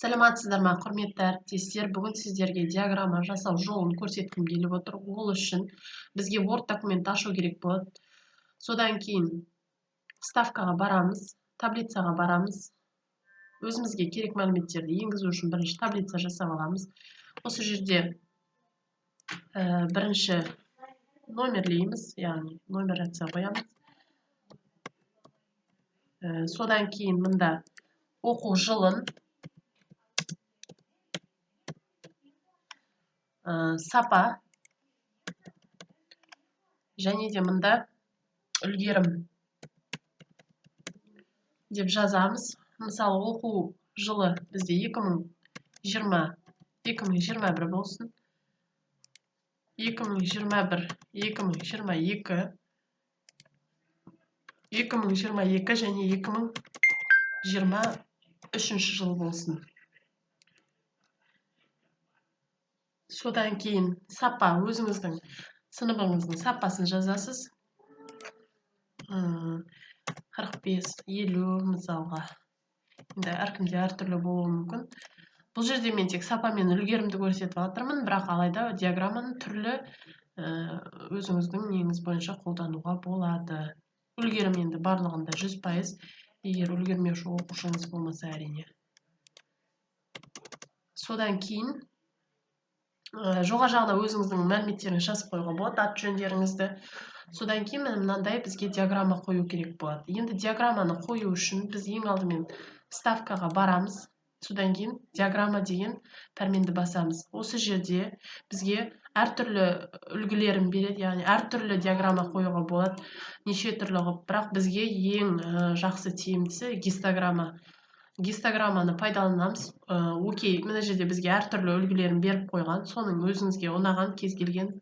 Саламатсыздар ма, құрметті әріптестер! Бүгін сіздерге диаграмма жасау жолын көрсеткім келіп отыр. Ол үшін бізге Word документ ашу керек болады. Содан кейін вставкаға барамыз, таблицаға барамыз. Өзімізге керек мәліметтерді енгізу үшін бірінші таблица жасап аламыз. Осы жерде бірінші номерлейміз, яғни нумерация қоямыз. Содан кейін мында оқу жылын, сапа және де мында үлгерім деп жазамыз. Мысалы, оқу жылы бізде 2020-2021 болсын. 2021, 2022, 2022 және 2023 жыл болсын. Содан кейін сапа, өзіңіздің сыныбыңыздың сапасын жазасыз. 45, 50 мысалға. Енді әркімде әртүрлі болуы мүмкін. Бұл жерде мен тек сапа мен үлгерімді көрсетіп жатырмын, бірақ алайда диаграмманы түрлі өзіңіздің неңіз бойынша қолдануға болады. Үлгерім енді барлығында 100%, егер үлгермеуші оқушыңыз болмаса әрине. Содан кейін жоғары жағына өзіңіздің мәліметтеріңізді жазып қоюға болады, ат жөндеріңізді. Содан кейін міне мынандай бізге диаграмма қою керек болады. Енді диаграмманы қою үшін біз ең алдымен вставкаға барамыз. Содан кейін диаграмма деген пәрменді басамыз. Осы жерде бізге әртүрлі үлгілерін береді, яғни әртүрлі диаграмма қоюға болады, неше түрлі қылып. Бірақ бізге ең жақсы тиімдісі гистограмма. Гистограмманы пайдаланамыз. Окей, мына жерде бізге әртүрлі үлгілерін беріп қойған, соның өзіңізге ұнаған кез келген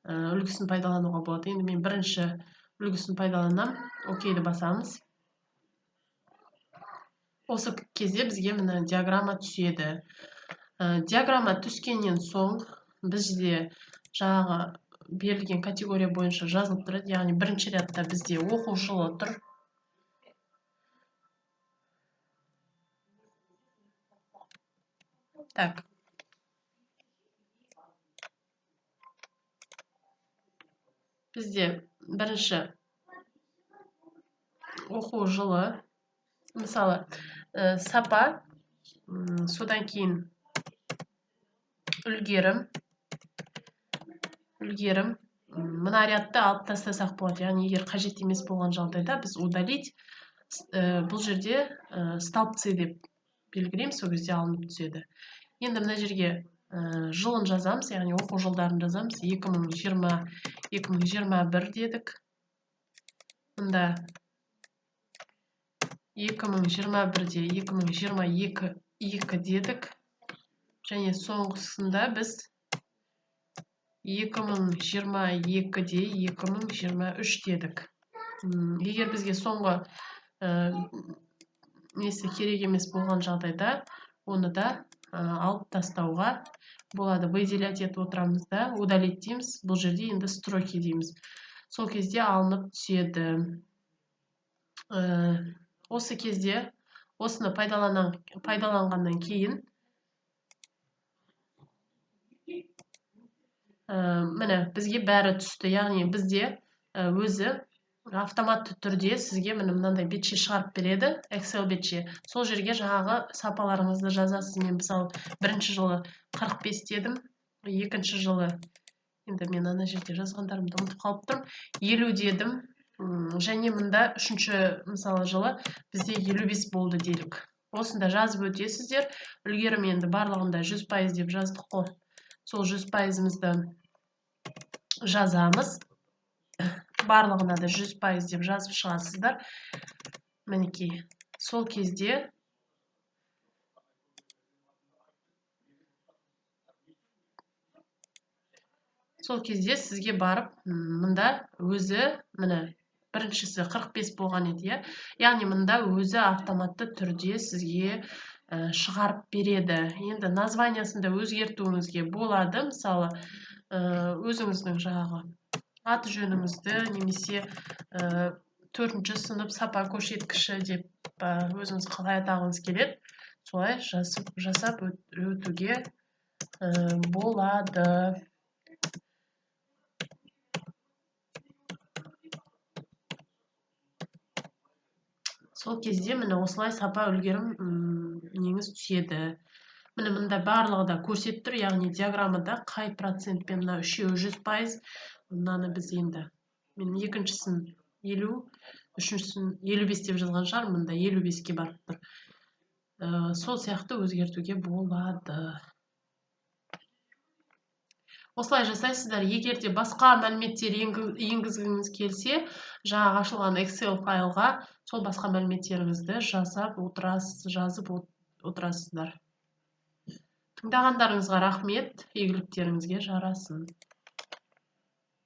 үлгісін пайдалануға болады. Енді мен бірінші үлгісін пайдаланамын. Окейді басамыз. Осы кезде бізге мына диаграмма түседі. Диаграмма түскеннен соң бізде жаңағы берілген категория бойынша жазылып тұрады. Яғни бірінші рядта бізде оқу жылы тұр. Так. Бізде бірінші оқу жылы, мысалы, сапа, содан кейін үлгерім. Мына рядты алып тастасақ болады. Яғни егер қажет емес болған жағдайда біз удалить, бұл жерде столбцы деп белгілейміз, сол кезде алынып түседі. Енді мына жерге жылын жазамыз, яғни оқу жылдарын жазамыз. 2020, 2021 дедік. Мында 2021-де 2022 екі дедік. Және соңғысында біз 2022-де 2023 дедік. Егер бізге соңғы несі керек емес болған жағдайда, оны да алып тастауға болады. Выделять етіп отырамыз да, удалить дейміз. Бұл жерде енді строки дейміз. Сол кезде алынып түседі. Осы кезде осыны пайдаланғаннан кейін міне бізге бәрі түсті. Яғни бізде өзі автоматты түрде сізге міне мынандай бетше шығарып береді, Excel бетше. Сол жерге жаңағы сапаларыңызды жазасыз. Мен мысалы бірінші жылы 45 дедім, екінші жылы, енді мен ана жерде жазғандарымды ұмытып қалып тұрмын, 50 дедім. Және мында үшінші мысалы жылы бізде 55 болды делік. Осында жазып өтесіздер. Үлгерім енді барлығында 100% деп жаздық қой. Сол 100%-ымызды жазамыз. Барлығына да 100% деп жазып шығасыздар. Мінекей, сол кезде сізге барып, мында өзі міне біріншісі 45 болған еді, иә? Яғни мында өзі автоматты түрде сізге шығарып береді. Енді названиясын да өзгертуіңізге болады. Мысалы, өзіңіздің жаңағы аты жөніңізді немесе төртінші сынып сапа көрсеткіші деп, өзіңіз қалай атағыңыз келеді, Солай жасап өтуге болады. Сол кезде міне осылай сапа үлгерім неңіз түседі. Міне мында барлығы да көрсетіп тұр, яғни диаграммада қай процентпен мына үшеуі 100%, мынаны біз енді мен екіншісін 50, үшіншісін 55 деп жазған шығар, мында 55-ке барып тұр. Сол сияқты өзгертуге болады. Осылай жасайсыздар. Егер де басқа мәліметтер енгізгіңіз келсе, жаңағы ашылған Excel файлға сол басқа мәліметтеріңізді жасап отырасыз, жазып отырасыздар. Тыңдағандарыңызға рахмет, игіліктеріңізге жарасын.